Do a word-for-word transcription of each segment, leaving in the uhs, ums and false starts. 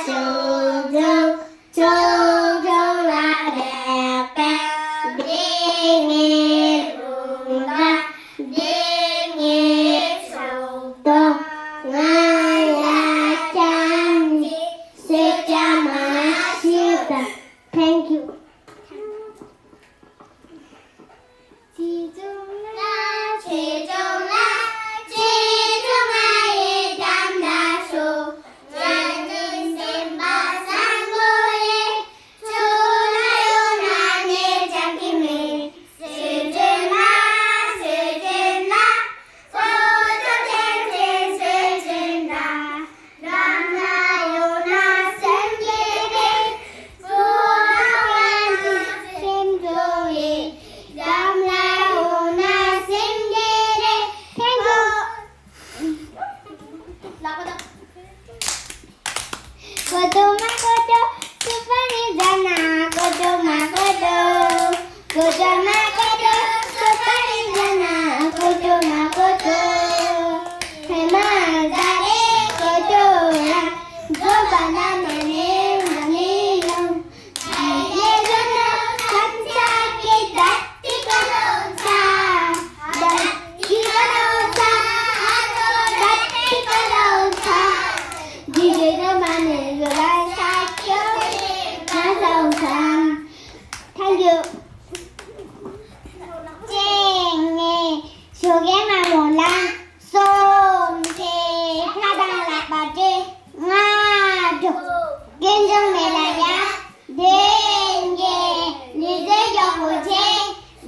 ཆུང་ཆུང་ཆུང་ཆུང་ལ་རེག་པས། འདི་ངའི་རུམ་ཁ། འདི་ངའི་ཤོག་ཐོག་ང་ཡ་ཅང་གི་སེ་ཅ་མ་ཤི་ད། Thank you. ཆེ་ཆུང་ལ། ཆེ་ཆུང་ལ། ཆེ་ཆུང་ང་ཡི་འགྲམ་ལ་ཤོག་ང་ནི་སེམས་པ་བཟང་པོ་ཡིན། ཆུང་ལ་ཡོང་ན་ནི་ཅང་གི་མེད། སེམས་ཅན་ལ། སེམས་ཅན་ལ། ཁོ་ཚོ་ཐེངས་ཐེངས་སེམས་ཅན་ལ། འགྲམ་ལ་ཡོང་ན་སེམས་སྐྱིད་རེད། ཕྲུ་གུ་ཡོང་ན་སེམས་སྐྱོ་རེད། འགྲམ་ལ་ཡོང་ན་སེམས་སྐྱིད་རེད། ཐེངས་པོ། ལག་པ་བརྡབ། ཀོ་ཅོ་མ་ཀོ་ཅོ། སུ་པ་རི་ཛ་ན། ཀོ་ཅོ་མ་ཀོ་ཅོ། ཀོ་ཅོ་མ་ཀོ་ཅོ། སུ་པ་རི་ཛ་ན། ཀོ་ཅོ་མ་ཀོ་ཅོ། ཧེ་མ་ཛ་རེ་ཀོ་ཅོ་ཡ། ཛོ་བ་ན་ན་ནེ་ན་ནེ་ཡོང་། ཨ་ཡེ་ཛོ་ནོ་ཁན་ཆ་ཀེ་ད་ཏི་ཀ་ལོ་ཚ། ད་ཏི་ཀ་ལོ་ཚ། ཨ་ནོ་ད་ཏི་ཀ་ལོ་ཚ། ཇི་ཇེ་ནོ་མ་ནེ་ཛོ་ལ་ཤ་ཁྱོ་ནེ་ང་ལོ་ཚ། Thank you. ཅེ་ངེ་ཞོགས་ཀས་མ་མོ་ལ། སོམ་ཆེ་ཁ་དང་ལག་པ་བྲེ། ང་འགྲོ། རྒན་ཅང་མེ་ལ་ཡ། དེ་ངེ་ལི་ཛེ་ཡོག་པོ་ཆེ།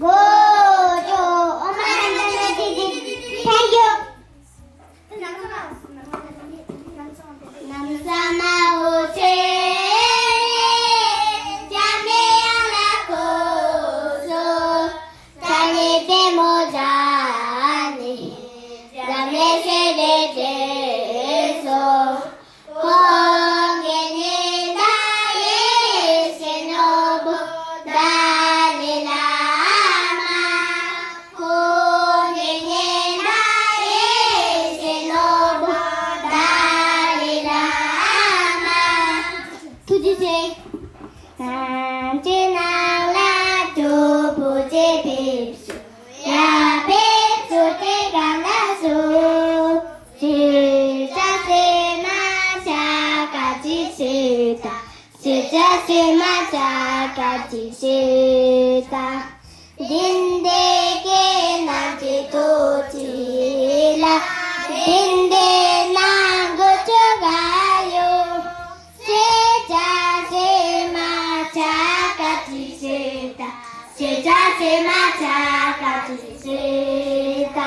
གོ་ཅོ་ཨོ་མ་ན་ན་ཏི་ཏི། Thank you. ནམ་ས་མ་འོ་ཆེ། ཅ་མེ་ཡ་ལ་ཁོ་སོ། ད་ནི་ཏེ་མོ་ཛ་ནི། ཛ་མེ་ཤེ་རེ་ཏེ་སོ། ཁོང་གི་ཉི་ཟླ་ཡི་ཤེ་ནོ་བོ་ཏཱ་ལའི་བླ་མ། ཁོང་གི་ཉི་ཟླ་ཡི་ཤེ་ནོ་བོ་ཏཱ་ལའི་བླ་མ། ཐུགས་རྗེ་ཆེ། ང་ཚོའི་ནང་ལ་སྐྱོ་པོ་ཅེ་ཕེབས་སོ། ཡ་ཕེབས་སོ་ཏེ་ག་ལ་སོ། སེ་ཅ་སེ་མ་ཆ་ཀ་ཅི་སེ་ད། སེ་ཅ་སེ་མ་ཆ་ཀ་ཅི་སེ་ད། དིན་དེ་ཀེ་ན་ཅི་ཏོ་ཅི་ལ། དིན་དེ་ན་གོ་ཅོ་ག་ཡོ། སེ་ཅ་སེ་མ་ཆ་ཀ་ཅི་སེ་ད། སེ་ཅ་སེ་མ་ཆ་ཀ་ཅི་སེ་ད།